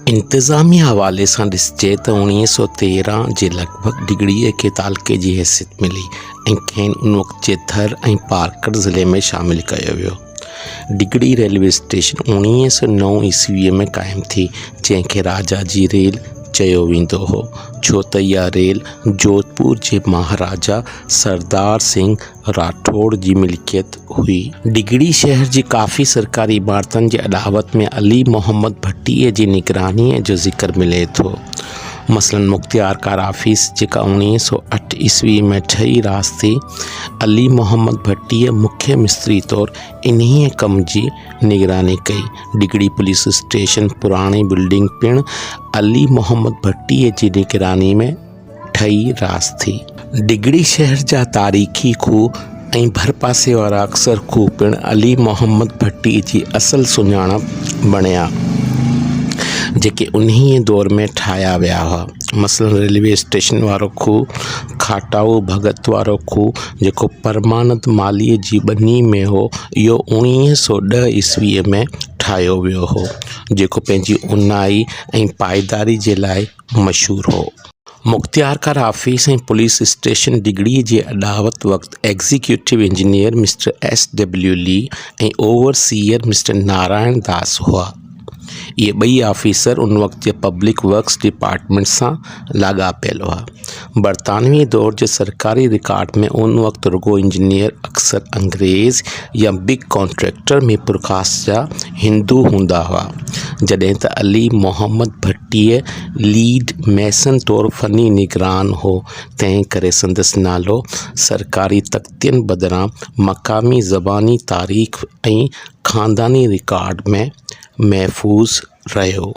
انتظامي حوالي سان ڏسجي ته 1913 جي لڳ ڀڳ ڊگهڙيء کي تعلقي جي حيثيت ملي ۽ کين ان وقت جي ٿر ۽ پارڪر ضلعي ۾ شامل ڪيو ويو. ڊگهڙي ريلوي اسٽيشن 1909 عيسويء ۾ قائم ٿي، جنهن کي راجا جي ريل چيو ويندو هو، ڇو ته اها ريل جوڌپور جي مهاراجا سردار سنگهه راٺوڙ جي ملڪيت هئي. ڊگهڙي شهر جي ڪافي سرڪاري عمارتن جي اڏاوت ۾ علي محمد ڀٽيء جي نگرانيء جو ذڪر ملي ٿو. مثلاً مختيارڪار آفيس جيڪا 1908 عيسوي ۾ ٺهي راس ٿي، علي محمد ڀٽيء مکيه مستري طور انهيء ڪم جي نگراني ڪئي. ڊگهڙي پوليس اسٽيشن پراڻي بلڊنگ پڻ علي محمد ڀٽيء جي نگراني ۾ ٺهي راس ٿي. ڊگهڙي شهر جا تاريخي کوهه ۽ ڀرپاسي وارا اڪثر کوهه پڻ علي محمد ڀٽي جي اصل سڃاڻپ بڻيا، جيڪي انهيء دور ۾ ٺاهيا ويا هئا. مثلاً ريلوي اسٽيشن وارو کوهه، کاٽائو ڀڳت وارو کوهه، جيڪو پرمانند مالهيء جي ٻني ۾ هو، اهو 1910 عيسويء ۾ ٺاهيو ويو هو، جيڪو پنهنجي اونهائي ۽ پائيداري جي لاء مشهور هو. مختيارڪار آفيس ۽ پوليس اسٽيشن ڊگهڙي جي اڏاوت وقت executive engineer mister S W Lee ۽ overseer mister Narayan Das هئا. اهي ٻئي آفيسر ان وقت جي پبلڪ ورڪس ڊپارٽمينٽ سان لاڳاپيل هئا. برطانوي دور جي سرڪاري رڪارڊ ۾ ان وقت رڳو انجنيئر اڪثر انگريز يا بگ ڪانٽريڪٽر ميرپورخاص جا هندو هوندا هئا، جڏهن ته علي محمد ڀٽيء ليڊ ميسن طور فني نگران هو، تنهن ڪري سندس نالو سرڪاري تختين بدران مقامي زباني تاريخ ۽ خانداني رڪارڊ ۾ محفوظ رهيو.